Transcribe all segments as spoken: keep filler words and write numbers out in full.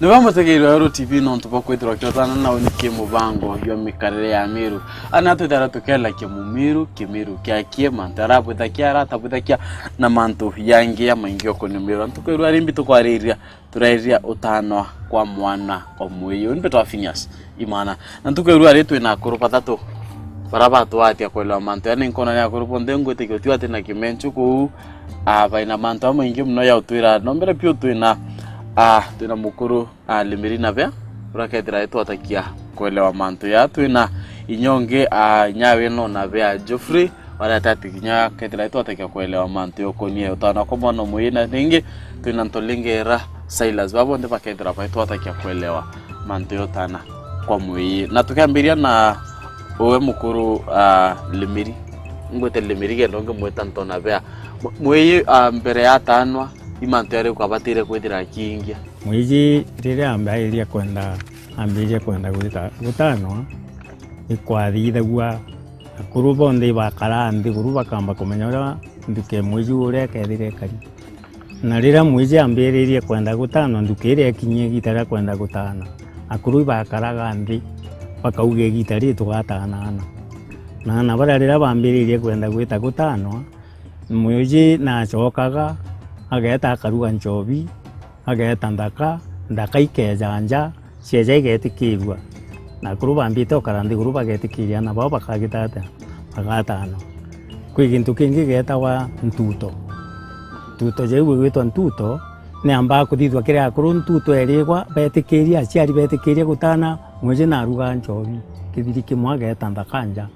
Ni bamutegeirwe Weru T V nontu bwa kwithirwa kiotana nau ni ki mubango jwa mikarire ya Miru. Ana twithara tukelakia Mumiru, Kimiru kiakie, mantu arabwithakia, aratabwithakia, na mantu yangi ya maingi okoni Miru. Antu kwirwa arimbi tukwariria, turairia utanwa kwa mwana o mwiyu. Ni mbitwa Phineas Imana. Na ntuku ya ruu ari twina akuru bathatu bara batwatia kwelewa mantu, yani nkona ni akuru bonthe ngwitikia uti ati na kimenchu kuu, ah, baina mantu amaingi muno ya utwira. No mbere piu twina, ah, twina mukuru, ah, Limiri Nabea, uria kethira itwatakia kwelewa mantu ya. Twina inya ungi, ah, inya wina Nabea Geoffrey, baria atati kinya kethira itwatakia kwelewa mantu yokonie utana kwa mwana mwiyi, na ringi twina Ntolingera Silas, baba bonthe bakethira baitwatakia kwelewa mantu yotana kwa mwiyi. Na tukiambiria na uwe mukuru, ah, Limiri, ngwite Limiri kenda ungi mwita Nto Nabea. Mwiyi, ah, mbere ya atanwa, i mantu yari ukabatire kwithira akiingia? Mwiyi riria ambiririe kwenda, ambiririe kwenda gwita gutanwa, ikwathithagua akuru bonthe ibakaraa nthiguru bakamba kumenya uria nthuki ya mwiji uria ikethira ikari. Na riria mwiji ambiririe kwenda gutanwa, nthuki iria ikinyie igita ria kwenda gutanwa, akuru ibakaraga nthi bakauga, "Igita riri tugatanana." Na ana baria riria bambiririe kwenda gwita gutanwa, mwiji nacokaga, ageeta akaruga nchobi, ageeta nthaka, nthaka ikeeja nja, cieeja igeetikirua. Na akuru bambite ukara nthiguru bageetikiria ana bao bakagita atia? Bagatanwa. Kwi gintu kingi geetagwa ntuto. Ntuto jau igwitwa ntuto, ni yambaga kuthithua kiri akuru. Ntuto erigwa beetikiria, aciari beetikiria gutana, mwiji narugaa nchobi, kithiri kimwe ageeta nthaka nja,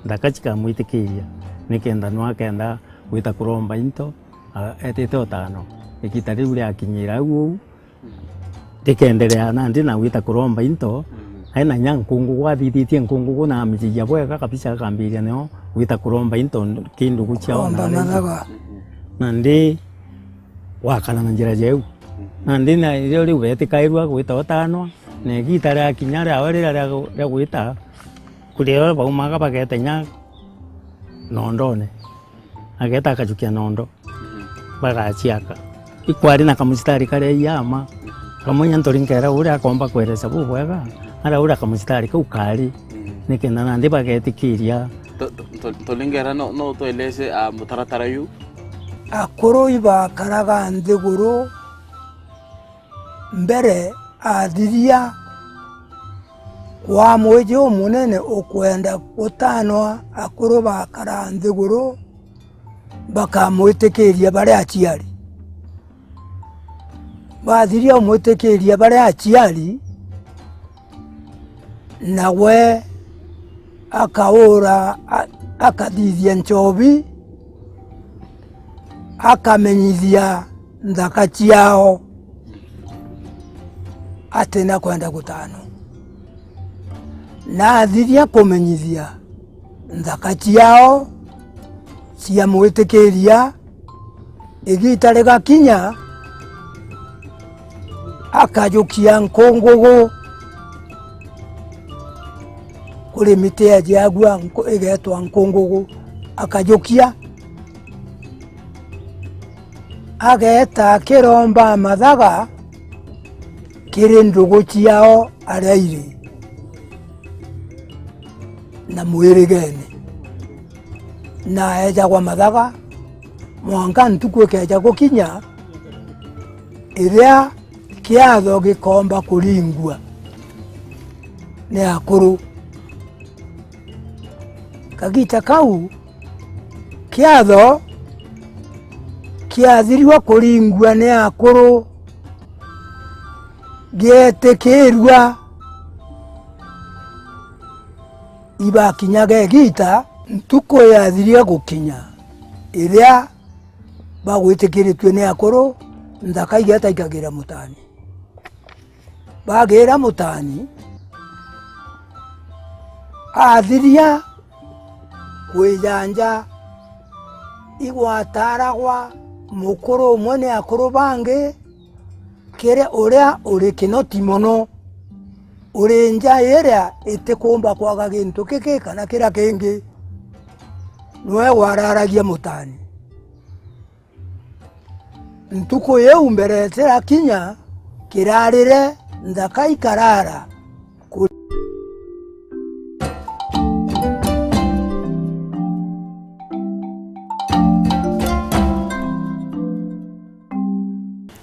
nthaka cikamwitikiria, nikenda nwa akenda gwita kuromba into, a-, etite utano. Igita riu riakinyira au uu, rikenderea nandi na gwita kuromba into, aina nya nkungugu, athithitie nkungugu na amijigia bwega kabisa, akambiria nio gwita kuromba into ki ndugu ciao na aria ingi. Nandi gwakana na njira jeu. Nandi na rio riu betikairua gwita utanwa, na igita riakinya riawe riria ria gu-, ria gwita, kurio baumaga bageta inya nondone. Ageeta akajukia nondo, bagaciaka. Ikwari na kamucitari karia iama, kamwe inya Ntoringera uria akomba kweresa bubwega, ara uria kamucitari kau kari, nikenda nandi bagetikiria. To-, to-, to-, Ntoringera, no, no utwelese, ah, mutaratara yu? Akuru ibakaraga nthiguru mbere athiria kwa mwiji umunene ukwenda gutanwa, akuru bakara nthiguru bakamwitikiria bari aciari. Bathiria umwitikiria bari aciari, nawe akaura, a-, akathithia nchobi, akamenyithia nthaka ciao atina kwenda gutanwa. Na athiria kumenyithia nthaka ciao, ciamwitikiria, igita rigakinya, akajukia nkungugu kuri miti ya jiagua, nku-, igetwa nkungugu, akajukia, ageeta akiromba mathaga kiri ndugu ciao aria iri na mwirigene, na eejagwa mathaga mwanka ntuku ikeeja gukinya iria kiatho gikoomba kuringua ni akuru. Kagiita kau kiatho kiathirua kuringua ni akuru, gieetikiirua, ibakinyaga igiita, ntuku yathiria gukinya iria bagwitikiritue ni akuru, nthaka igeeta ikagira mutani. Bagira mutani, athiria kwijanja, igwataragwa mukuru umwe ni akuru bangi, kiri uria uri kinoti mono, uri nja iria itikumba kwaga gintu kiki kana kiria kingi, niwe wararagia mutani. Ntuku iu mbere itirakinya, kirarire nthaka ikarara ku-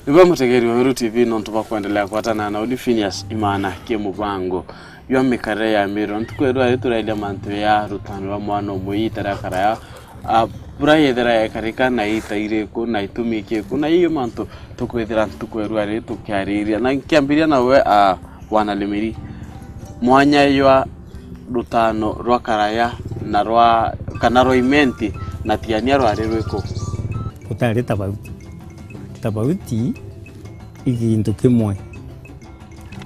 Iwe mutegeri wa Weru T V, nontu bwa kwendelea kwatana na uni Phineas Imana Kimubango. Ywa mikarire ya Miru, ntuku ya rwari turairia mantu ya rutano rwa mwana umwe ita ria karaya, a, bura yethira yekarika na ita iriku na itumi ikiku, na iyo mantu tukwithira ntuku ya rwari tukiariria. Na nkiambiria nawe, a, Bwana Limiri, mwanya ywa rutano rwa karaya na rwa, kana rwa Imenti na Tiania rwari rwiku? Gutari tabauti. Tabauti i gintu kimwe.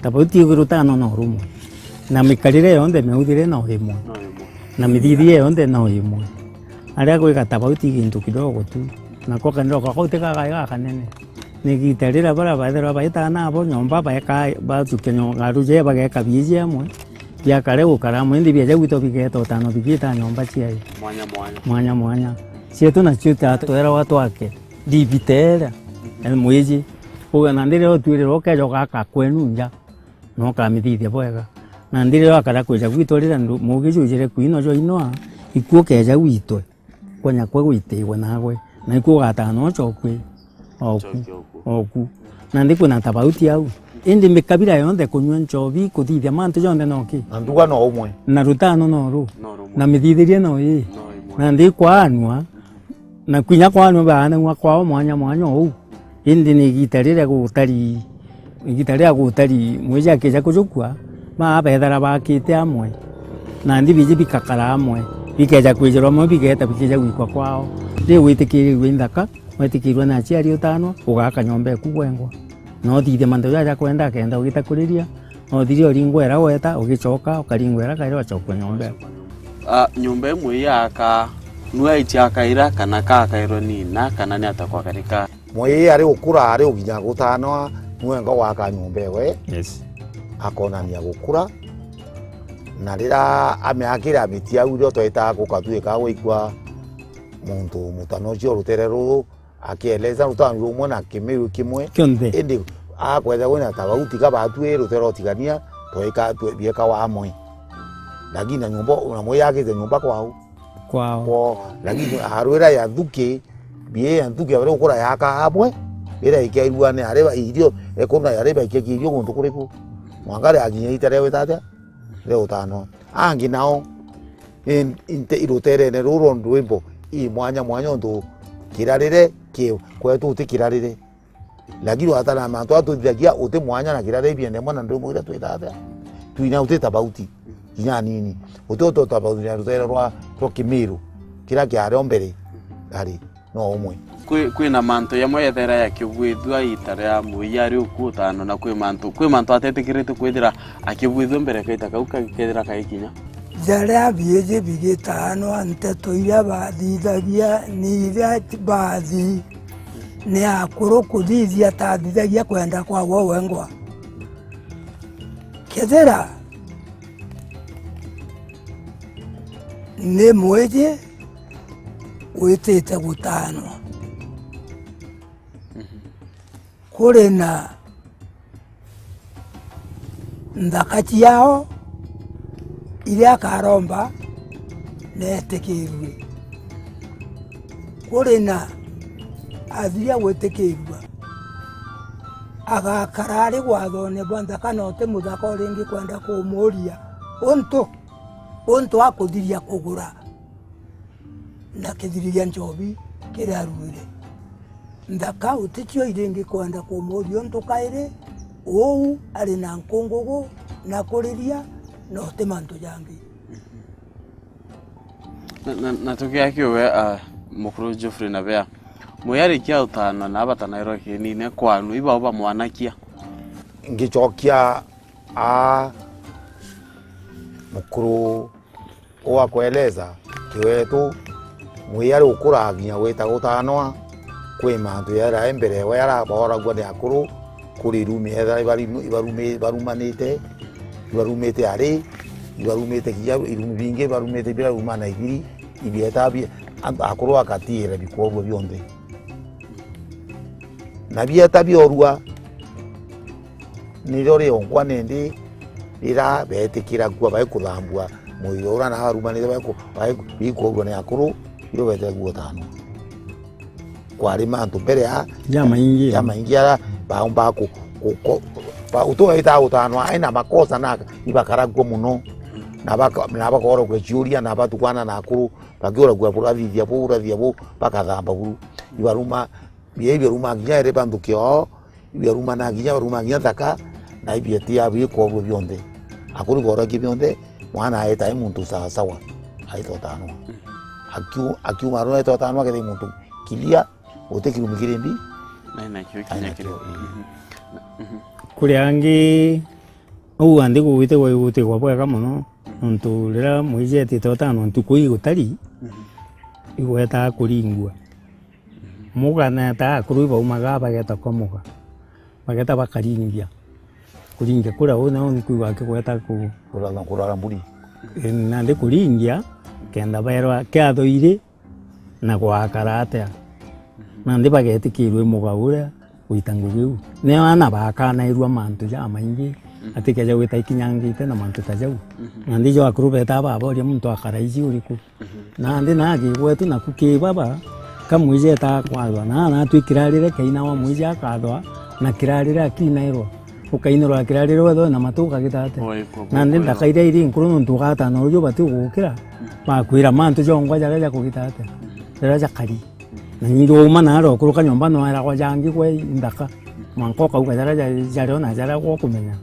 Tabauti i rutano no rumwe. Na mikarire yonthe, miuthire no imwe. No imwe. Na mithithie yonthe no imwe. Aria gwika tabauti i gintu kidogo tu. Nako kaniro gakwa ti gagai gakanene. Ni igita riria baria baithirwa baitana abo nyomba baeka, bacukia nyo-, garu jee bageka biiji amwe, biakare gukara amwe, indi bieja gwitwa bigeta utano bigita nyomba ciai. Mwanya mwanya. Mwanya mwanya. Cietu nacio tatweragwa twake ndibitera, mhm, mwiji. Uga nandi riria utwirire ukeja ugaka kwenu nja, na ukamithithia bwega. Nandi riria wakara kwija gwitu riria ndu-, muugi jujire kwinwa jwainwa, ikwo ukeja gwitwe. Kwenya kwe gwitiwe nagwe, na ikwo ugatana ucokue oku. Ucoke oku. Oku. Nandi kwina tabauti au. Indi mikabira yonthe kunyua nchobi, kuthithia mantu jonthe noki? Na nduga no umwe. Na rutano no ru. No rumwe. Na mithithirie no ii. No imwe. Nandi ikwaanua, na kwinya kwaanua baanagua kwao mwanya mwanya ou. Indi ni igita riria gutari, igita riria gutari mwiji akija kujukua, maa bethara bakite amwe, nandi biji bikakara amwe, bikeja kwijirwa amwe, bigeta bikija gwikwa kwao. Ri witikirirwe i nthaka, wetikirwe ni aciari utano, ugaka nyomba eku gwengwa. Na uthithie mantu jaja kwenda, akenda ugita kuriria, na uthiria uringwa era weta, ugicoka, ukaringwa era kairi, wacokua nyomba eku. A, nyomba imwe iaka, nua ichiakaira, kana kakairwe ni ina, kana ni ata kwakarika? Mwii ari gukura, ari uginya gutanwa, niwe enka gwaka nyomba ewe. Yes. Akonania gukura, na riria amiakire amiti au, irio twaitaga gukatwika gwikwua muntu mutano ucio rutere ruru akieleza rutano rumwe na kimiu kimwe. Kionthe. Indi akwetha kwina tabauti ka batwi rutere utigania, twaika twe-, bieka wa amwe. Lakini na nyomba, na mwii akite nyomba kwao. Kwao. Kwao. Lakini arwira ya nthuki, bie ya nthuki ya bari gukura yaka amwe, ira ikeirua ni ari ba irio, ekuru na ari ba ikekia irio guntu kuriku? Mwanka ri akinya ita ria wita atia? Ria utano. Angi nao, in-, inte iruterene ruru rwimbo i mwanya mwanya untu kirarire ki kwetu uti kirarire. Lakini watara mantu atuthithagia uti mwanya na kirare ibienda imwe na ndwimbo iria twitaga twina uti tabauti kinya anini. Uti uto tabauti na rutere rwa, rwa Kimiru kiria kiari o mbere ari no umwe. Kwi, kwina mantu jamwe yethera yakibwithua ita ria muiya ari uku utano, na kwi mantu, kwi mantu atetikirite kwithira akibwithua mbere kaita kau ka-, kethira kaikinya. Jaria biiji bigitaanwa, nteto iria bathithagia ni iria bathi ni akuru kuthithia tathithagia kwenda kwa gwe wengwa. Kethira ni mwiji witite gutaanwa, kuri na nthaka ciao iria akaromba neetikirue. Kuri na athiria gwitikirua, agakara ari gwathone bwa nthaka, na uti muthaka uringi kwenda kumuuria untu, untu akuthiria kugura na kithiriria nchobi kiria aruire. Nthaka uticio iringi kwenda kumuuria untu kairi uu ari na nkungugu na kuriria na uti mantu jangi. Na, na, na tukiakia we, ah, mukuru Geoffrey Nabea, mwiyarikia utano na abatanairwa kinine kwanu, ibao bamwanakia? Ngicokia, aa, mukuru Ugakwereza kiwetu, mwiyari ukuraga kinya gwita gutanwa, kwi mantu yarae mbere we yaraboragua ni akuru, kuri irumi ethera ibarumu-, ibarumi-, ibarumanite, ibarumite ari, ibarumite kinya irumi bingi, ibarumite biraruma na igiri, ibieta bi-, antu akuru bakatiira bikoorua bionthe. Na bieta biorua, nirio rionkwa nindi rira betikiragua baikuthambua mwiri uria na barumanite baiku-, baiku-, bikuurua ni akuru, irio betigagua utanwa. Kwari mantu mbere ya jamaingi, jamaingi ara baumba ku, ku, ku, ba, utu waitaa utanwa aina makosa na ibakaragua muno, na baka-, na bakoragua ciuria na batukana na akuru, bakiuragua burathithia bu, burathithia bu, bakathamba buru. Ibaruma, bia ibaruma kinya iri bantu kioo, ibaruma na kinya, baruma kinya thaka, na ibietia bikoorua bionthe. Akuri koragia bionthe, mwana aeta ai muntu sawa sawa, aita utanwa. Akiu-, akiuma aru aita utanwa, akethira i muntu kilia, uti kirumi kiri mbi. Ai nakio, ai kinya nakio, kiri. Ii. Mhm. Mhm. Kuri angi, uu anthi gugwitigwa igutigwa bwega mono, nontu riria mwiji etite utanwa ntuku igutari, mhm, igwetaa kuringua. Muga neeta akuru ibaumaga bageta kwa muga. Bageta bakaringia. Kuringia kuria uu nao nkwigua akigweta ku- kurara, kurara mburi. Ii, nandi kuringia, kenda baerwa kiatho iri na gwakara atia. Nandi bagetikirua i muga uria gwita ngugi iu. Nio ana bakanairua mantu jamaingi, mhm, atikeja gwita ikinyangite na mantu ta jau. Mhm. Nandi jo akuru betaa baboria muntu akara iji uriku? Mhm. Nandi na gigwetu naku ki baba, ka mwiji etaa kwathwa, na natwi kirarire kaina wa mwiji akathwa, na kirarire akinairwa. Ukainirwa kirarire wethwe na matu ukagita atia? Oi, kwa, kwa, nandi kwa, ndaka iria iri nkuru nontu ugatana uju bati gukira, mhm, bakwira mantu jongwa jaria jakugita atia? Mhm. Jaria jakari. Na ningi wauma naari ukuruka nyomba noeragwa jangi gwe nthaka. Mwanka ukauga jaria ja-, jario na jaria gwokumenya.